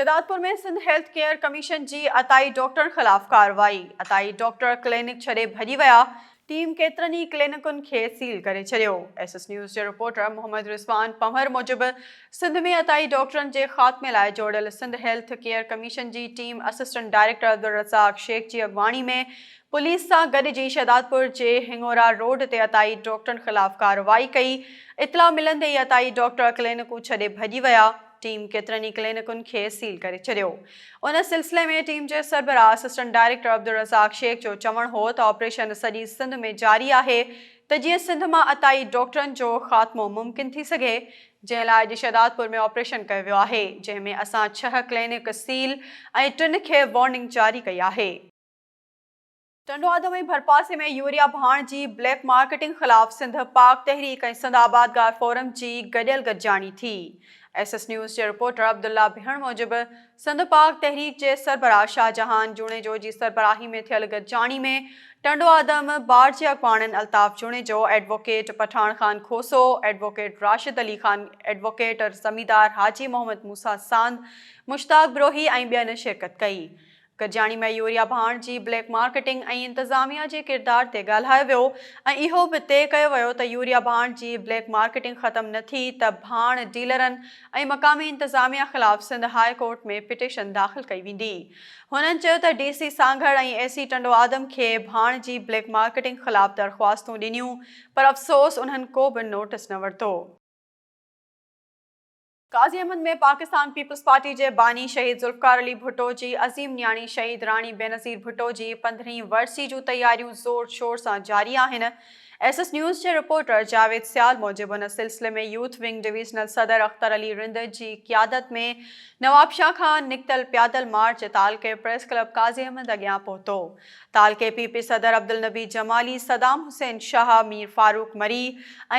Shahdadpur ۾ Sindh health care commission جي عطائي ڊاڪٽرن خلاف ڪارروائي، عطائي ڊاڪٽر ڪلينڪ ڇڏي ڀڄي ويا، ٽيم ڪيترن ئي ڪلينڪن کي سيل ڪري ڇڏيو. ايس ايس نيوز جي رپورٽر محمد رضوان پنهور موجب سنڌ ۾ عطائي ڊاڪٽرن جي خاتمي لاء جوڙيل سنڌ هيلٿ ڪيئر ڪميشن جي team assistant director Abdul Razzaq Shaikh جي اڳواڻي ۾ پوليس سان گڏجي شهدادپور جي هڱورا روڊ تي عطائي ڊاڪٽرن خلاف ڪارروائي ڪئي، اطلاع ملندي ئي عطائي ڊاڪٽر ڪلينڪون ڇڏي ڀڄي ويا. ٽيم ڪيترن ئي ڪلينڪن کي سيل ڪري ڇڏيو. ان سلسلي ۾ ٽيم جي سربراهه اسسٽنٽ ڊائريڪٽر عبدالرزاق شيخ جو چوڻ هو ته آپريشن سڄي سنڌ ۾ جاري آهي ته جيئن سنڌ مان عطائي ڊاڪٽرن جو خاتمو ممڪن ٿي سگهي جنهن لاء اڄ شهدادپور ۾ آپريشن ڪيو ويو آهي جنهن ۾ اسان ڇهه ڪلينڪ سيل ۽ ٽن کي وارننگ جاري ڪئي آهي. ٽنڊو آدم ۽ ڀرپاسي ۾ يوريا ڀاڻ جي بليڪ مارڪيٽنگ خلاف سنڌ پاڪ تحريڪ ۽ سنڌ آبادگار فورم جي گڏيل گڏجاڻي ٿي. ايس ايس نيوز جي رپورٽر عبدالله بهڻ موجب سنڌ پاڪ تحريڪ جي سربراهه شاهجهان جوڻيجو جي سربراهي ۾ ٿيل گڏجاڻي ۾ ٽنڊو آدم بار جي اڳواڻن Altaf Junejo, advocate Pathan Khan Khoso, advocate Rashid Ali Khan, advocate زميندار حاجي محمد موسيٰ ساند، مشتاق بروهي ۽ ٻين شرڪت ڪئي. گڏجاڻي ۾ يوريا ڀاڻ جي بليڪ مارڪيٽنگ ۽ انتظاميا جي ڪردار تي ڳالهايو ويو ۽ اهو به طئي ڪيو ويو ته يوريا ڀاڻ جي بليڪ مارڪيٽنگ ختم نه ٿي ته ڀاڻ ڊيلرن ۽ مقامي انتظاميا خلاف سنڌ هاء ڪورٽ ۾ پٽيشن داخل ڪئي ويندي. هنن چيو ته D C Sanghar ۽ A C Tando Adam کي ڀاڻ جي بليڪ مارڪيٽنگ خلاف درخواستون ڏنيون پر افسوس انهن ڪو به نوٽس نه ورتو. قاضي احمد ۾ پاڪستان پيپلز پارٽي جي باني شهيد ذوالفقار علي ڀٽو جي عظيم نياڻي شهيد راڻي بينظير ڀٽو جي پندرهين ورسي جون تياريون زور شور سان جاري آهن. ايس ايس نيوز جي رپورٽر جاويد سيال موجب ان سلسلي ۾ يوٿ ونگ ڊويزنل صدر اختر علي رند جي قيادت ۾ نوابشاهه کان نڪتل پيادل مارچ تعلقي پريس ڪلب قاضي احمد اڳيان پهتو. تعلقي پي پي صدر عبدالنبي جمالي، صدام حسين شاهه، مير فاروق مري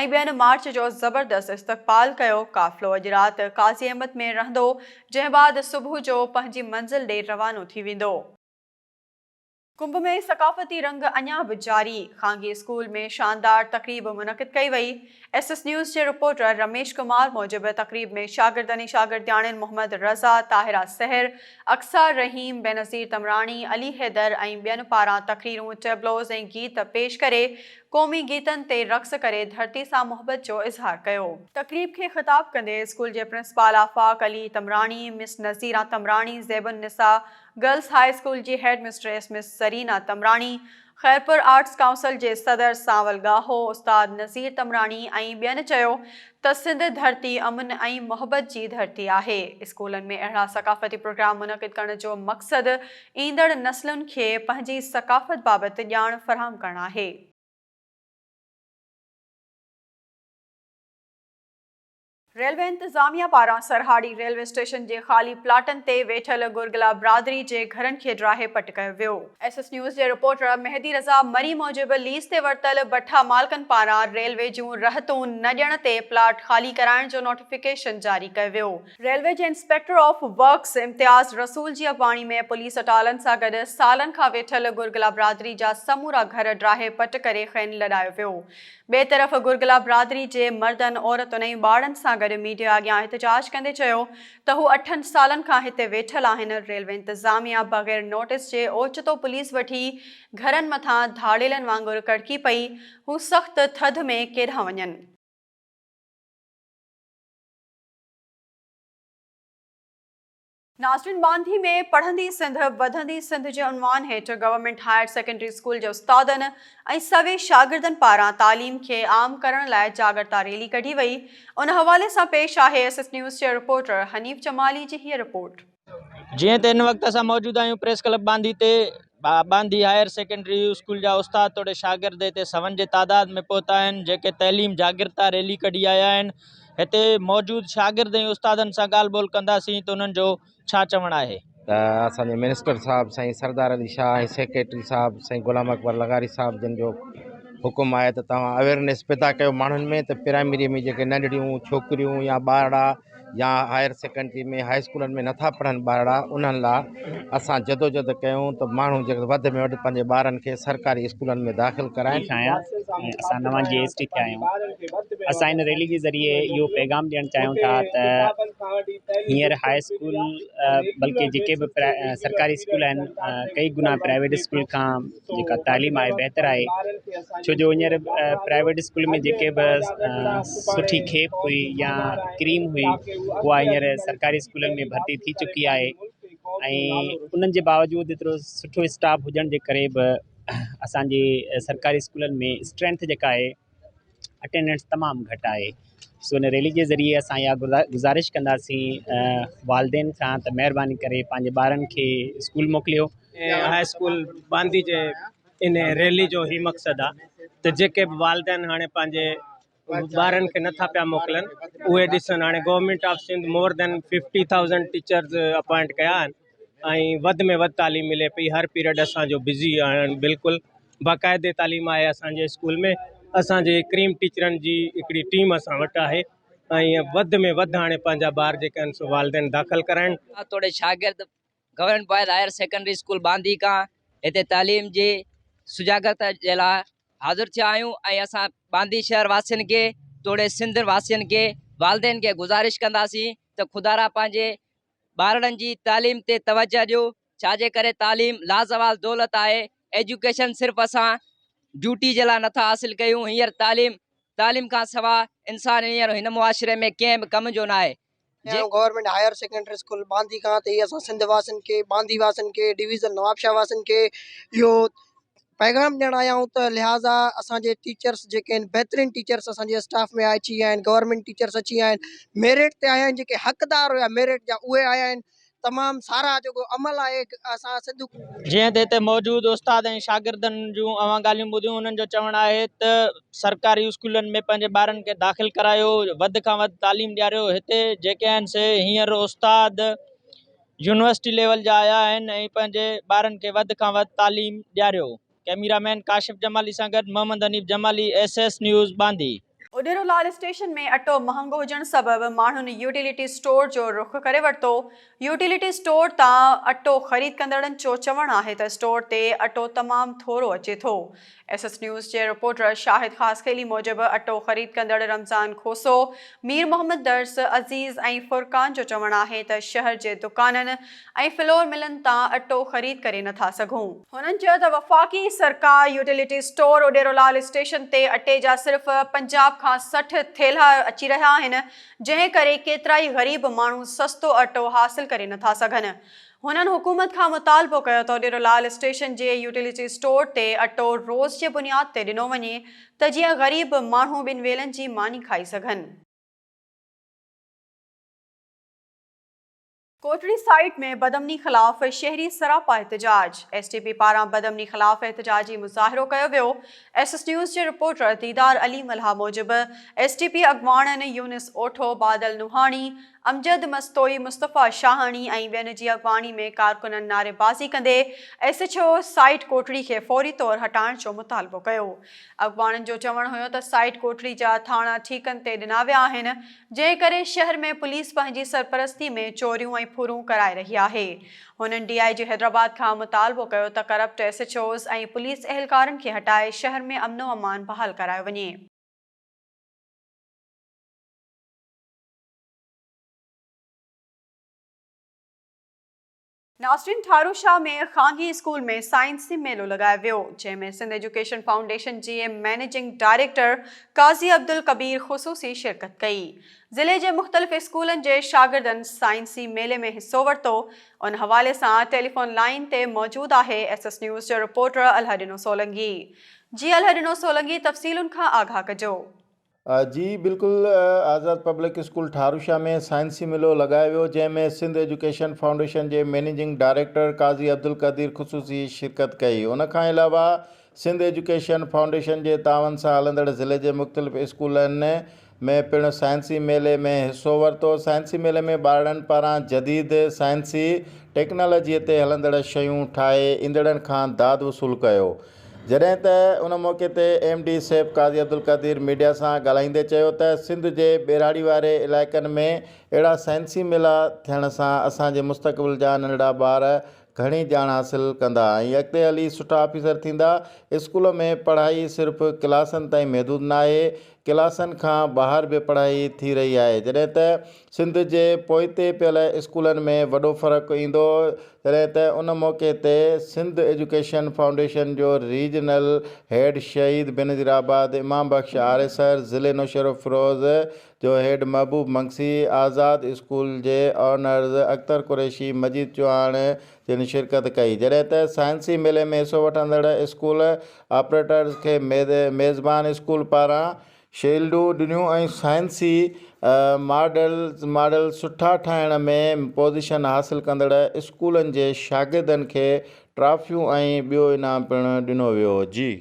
۽ ٻين مارچ جو زبردست استقبال ڪيو، قافلو اڄ رات قاضي احمد ۾ رهندو، جنهن بعد صبح جو پنهنجي منزل ڏي روانو ٿي ويندو. ڪنب ۾ ثقافتي رنگ اڃا به جاري، خانگي اسڪول ۾ شاندار تقريب منعقد ڪئي وئي، ايس ايس نيوز جي رپورٽر رميش ڪمار موجب تقريب ۾ شاگردن ۽ شاگردياڻين محمد رضا، طاهره سحر، اقصيٰ رحيم، بينظير تمراڻي، علي حيدر ۽ ٻين پاران تقريرون، ٽيبلوز ۽ گيت پيش ڪري قومي گيتن تي رقص ڪري ڌرتي سان محبت جو اظهار ڪيو. تقريب کي خطاب ڪندي اسڪول جي principal Afaq Ali Tamrani, miss Nazira Tamrani, Zebunnisa girls high school جي head mistress miss Zarina Tamrani, Khairpur arts council جي صدر سانول ڳاهو، استاد نذير تمراڻي ۽ ٻين چيو ته سنڌ ڌرتي امن ۽ محبت جي ڌرتي آهي، اسڪولن ۾ اهڙا ثقافتي پروگرام منعقد ڪرڻ جو مقصد ايندڙ نسلن کي پنهنجي ثقافت بابت ڄاڻ فراهم ڪرڻ آهي. ريلوي انتظاميا پاران سرهاڙي ريلوي اسٽيشن جي خالي پلاٽن تي ويٺل گرگلا برادري جي گهرن کي ڊاهي پٽ ڪيو ويو. ايس ايس نيوز جي رپورٽر مهدي رضا مري موجب ليز تي ورتل بٺا مالڪن پاران ريلوي جون رهتون نه ڏيڻ تي پلاٽ خالي ڪرائڻ جو نوٽيفڪيشن جاري ڪيو ويو. ريلوي جي inspector of works Imtiaz Rasool جي اڳواڻي ۾ پوليس اٽالن سان گڏ سالن کان ويٺل گرگلا برادري جا سمورا گهر ڊاهي پٽ ڪري کين لڏايو ويو. ٻئي طرف گرگلا برادري جي مردن، عورتن ۽ ٻارڙن سان گڏ ميڊيا اڳيان احتجاج ڪندي چيو ته هو اٺن سالن کان هتي ويٺل آهن، ريلوي انتظاميا بغير نوٽيس جي اوچتو پوليس وٺي گهرن مٿان ڌاڙيلن وانگر ڪڙڪي پئي، هو سخت ٿڌ ۾ ڪيڏانهن وڃن. ناظرين ٻانڌي ۾ پڙهندي سنڌ وڌندي سنڌ جي عنوان هيٺ گورنمينٽ هائير سيڪنڊري اسڪول جي استادن ۽ سوين شاگردن پاران تعليم کي عام ڪرڻ لاء جاڳرتا ريلي ڪڍي وئي ان حوالي سان پيش آهي ايس ايس نيوز جي رپورٽر حنيف جمالي جي هيء رپورٽ. جيئن ته هن وقت اسان موجود آهيون پريس ڪلب ٻانڌي تي ٻانڌي هائير سيڪنڊري اسڪول جا استاد توڙي شاگرد هتي سون جي تعداد ۾ پهتا آهن جيڪي تعليم جاڳرتا ريلي ڪڍي آيا آهن هتي موجود شاگرد ۽ استادن سان ڳالهه ٻولهه ڪنداسين ته انهن جو ڇا چوڻ آهي. ته اسان جي منسٽر صاحب سائين سردار علي شاهه ۽ سيڪريٽري صاحب سائين غلام اڪبر لغاري صاحب جن جو حڪم آهي ته توهان اويرنيس پيدا ڪيو ماڻهن ۾ ته پرائمري ۾ جيڪي ننڍڙيون ڇوڪريون يا ٻارڙا يا هائر سيڪنڊري ۾ هائي اسڪولن ۾ نٿا پڙهن ٻارڙا انهن لاء اسان جدوجهد ڪيون ته ماڻهو جيڪي وڌ ۾ وڌ پنهنجي ٻارن کي سرڪاري اسڪولن ۾ داخل ڪرائين. آهيان ۽ اسان نوان جي ايس ٽي ٿيا آهيون. اسان ان ريلي جي ذريعي اهو پيغام ڏيڻ چاهيون ٿا ته هينئر هاء اسڪول بلڪه جيڪي به سرڪاري اسڪول آهن ڪئي گنا پرائيويٽ اسڪول کان جيڪا تعليم آهي بهتر آهي ڇو جو هينئر پرائيويٽ اسڪول ۾ جيڪي به سٺي کيپ هئي يا ڪريم هئي اها هينئر سرڪاري اسڪولن ۾ ڀرتي ٿي چڪي آهي ۽ انهن جي باوجود ايترو سٺو اسٽاف هجڻ جي ڪري به اسانجي سرڪاري اسڪولن ۾ اسٽرينٿ جيڪا آهي اٽينڊنس تمام گهٽ آهي سو ان ريلي جي ذريعي اسان اها گذارش ڪنداسين والدين کان ته مهرباني ڪري پنهنجي ٻارن کي اسڪول موڪليو. هاء اسڪول باندي جي ان ريلي جو هي مقصد آ ته جيڪي به والدين هاڻي پنهنجي ٻارن کي نٿا پيا موڪلن اهي ڏسن هاڻي government of Sindh more than fifty thousand teachers appoint ڪيا آهن ۽ وڌ ۾ وڌ تعليم ملي پئي هر پيريڊ اسان جو بزي آهن بلڪل باقاعدي تعليم آهي اسان جي اسڪول ۾ اسان جي ڪريم ٽيچرن جي هڪڙي ٽيم اسان وٽ آهي ۽ وڌ ۾ وڌ هاڻي پنهنجا ٻار جيڪي آهن سو والدين داخل ڪرائن. توڙي شاگرد government boys higher secondary school Bandhi کان هتي تعليم جي سجاڳتا جي لاء حاضر ٿيا آهيون ۽ اسان ٻانڌي شهر واسين کي توڙي سنڌ واسين کي والدين کي گذارش ڪنداسين ته خدارا پنهنجي ٻارڙن جي تعليم تي توجه ڏيو ڇاجي ڪري تعليم لازوال دولت آهي ايجوڪيشن صرف اسان ڊيوٽي جي لاء نٿا حاصل ڪيون هينئر تعليم تعليم کان سوا انسان هينئر هن معاشري ۾ ڪنهن به ڪم جو ناهي جي. Government higher secondary school Bandhi کان ته هي اسان سنڌ واسين کي ٻانڌي واسين کي ڊويزن نوابشاهه واسين کي اهو پيغام ڏيڻ آيا آهيون ته لهٰذا اسان جي ٽيچرس جيڪي آهن بهترين ٽيچرس اسان جي اسٽاف ۾ اچي ويا آهن گورنمينٽ ٽيچرس اچي ويا آهن ميرٽ تي آيا آهن جيڪي حقدار هيا ميرٽ جا اهي آيا آهن تمام ساراهه جوڳو عمل آهي اسان سنڌ جيئن ته هتي موجود استاد ۽ شاگردن جون اوهان ڳالهيون ٻڌيون انهن جو چوڻ آهي ته سرڪاري اسڪولن ۾ پنهنجي ٻارن کي داخل ڪرايو وڌ کان وڌ تعليم ڏياريو هتي جيڪي آهن سي هينئر استاد يونيورسٽي ليول جا آيا آهن ۽ پنهنجي ٻارن کي وڌ کان وڌ تعليم ڏياريو. ڪئميرا مين ڪاشف جمالي سان گڏ Muhammad Hanif Jamali, S S news, Bandhi. Udero Lal station ۾ اٽو مهانگو هجڻ سبب ماڻهن يوٽيلٽي اسٽور جو رخ ڪري ورتو، يوٽيلٽي اسٽور تان اٽو خريد ڪندڙن جو چوڻ آهي ته اسٽور تي اٽو تمام ٿورو اچي ٿو. ايس ايس نيوز جي رپورٽر شاهد خاصخيلي موجب اٽو خريد ڪندڙ رمضان کوسو، مير محمد درس، عزيز ۽ فرقان جو چوڻ آهي ته شهر جي دڪانن ۽ فلور ملن تان اٽو خريد ڪري نٿا سگهون. هنن چيو ته وفاقي سرڪار utility store Udero Lal station تي اٽي جا صرف پنجاب کان 60 ٿيلها اچي رهيا آهن جنهن ڪري ڪيترائي غريب ماڻهو سستو اٽو حاصل ڪري نٿا سگهن. هنن حڪومت کان مطالبو ڪيو ته اڏيرو لال اسٽيشن جي يوٽيلٽي اسٽور تي اٽو روز جي بنياد تي ڏنو وڃي ته جيئن غريب ماڻهو ٻن ويلن جي ماني کائي سگهن. ڪوٽڙي سائيٽ ۾ بدامني خلاف شهري سراپا احتجاج، ايس ٽي پي پاران بدامني خلاف احتجاجي مظاهرو ڪيو ويو، ايس ايس نيوز جي رپورٽر ديدار علي ملاح موجب ايس ٽي پي اڳواڻن يونس اوٺو، بادل نوحاڻي، امجد مستوئي، مصطفيٰ شاهاڻي ۽ ٻين جي اڳواڻي ۾ ڪارڪنن نعريبازي ڪندي S H O site Kotri کي فوري طور هٽائڻ جو مطالبو ڪيو. اڳواڻن جو چوڻ هيو ته سائيٽ ڪوٽڙي جا ٿاڻا ٺيڪن تي ڏنا ويا آهن، جنهن ڪري شهر ۾ پوليس پنهنجي سرپرستي ۾ چوريون ۽ ڦرون ڪرائي رهي آهي. هنن ڊي I جي حيدرآباد کان مطالبو ڪيو ته corrupt S H Os ۽ police اهلڪارن کي هٽائي شهر ۾ امن و امان بحال ڪرايو وڃي. ناظرين ٺاروشاه ۾ خانگي اسڪول ۾ سائنسي ميلو لڳايو ويو جنهن ۾ سنڌ ايجوڪيشن فائونڊيشن جي مئنيجنگ ڊائريڪٽر قاضي عبدالڪبير خصوصي شرڪت ڪئي ضلعي جي مختلف اسڪولن جي شاگردن سائنسي ميلي ۾ حصو ورتو ان حوالي سان ٽيليفون لائين تي موجود آهي ايس ايس نيوز جو رپورٽر الهڏنو سولنگي جي الهڏنو سولنگي تفصيلن کان آگاهه ڪجو. جي بلڪل آزاد پبلڪ اسڪول ٺاروشاه ۾ سائنسي ميلو لڳايو ويو جنهن ۾ سنڌ ايجوڪيشن فائونڊيشن جي مئنيجنگ ڊائريڪٽر قاضي عبدالقدير خصوصي شرڪت ڪئي ان کان علاوه سنڌ ايجوڪيشن فائونڊيشن جي تعاون سان هلندڙ ضلعي جي مختلف اسڪولن ۾ پڻ سائنسي ميلي ۾ حصو ورتو سائنسي ميلي ۾ ٻارڙن پاران جديد سائنسي ٽيڪنالاجي تي هلندڙ شيون ٺاهي ايندڙن کان داد وصول ڪيو. جڏهن ته ان موقعي تي M D SEP Qazi Abdul Qadir media سان ڳالهائيندي چيو ته سنڌ جي ٻهراڙي واري علائقن ۾ اهڙا سائنسي ميلا ٿيڻ سان اسان جي مستقبل جا ننڍڙا ٻار گهڻي ڄاڻ حاصل ڪندا ۽ اڳتي هلي سٺا آفيسر ٿيندا، اسڪول ۾ پڙهائي صرف ڪلاسن تائين محدود ناهي، ڪلاسن کان ٻاهر به پڙهائي ٿي رهي آهي، جڏهن ته سنڌ جي پوئتي پيل اسڪولن ۾ وڏو فرق ايندو، جڏهن ته ان موقعي تي سنڌ ايجوڪيشن فائونڊيشن جو ريجنل هيڊ شهيد بينظيرآباد امام بخش آريسر، ضلعي نوشهروفيروز جو هيڊ محبوب منگسي، آزاد اسڪول جي آنرز اختر قريشي، مجيد چوهاڻ جن شرڪت ڪئي، جڏهن ته سائنسي ميلي ۾ حصو وٺندڙ اسڪول آپريٽرز کي ميزبان اسڪول پاران شيلڊون ڏنيون ۽ سائنسي ماڊل سٺا ٺاهڻ ۾ پوزيشن حاصل ڪندڙ اسڪولن جي شاگردن کي ٽرافيون ۽ ٻيو انعام پڻ ڏنو ويو. جي.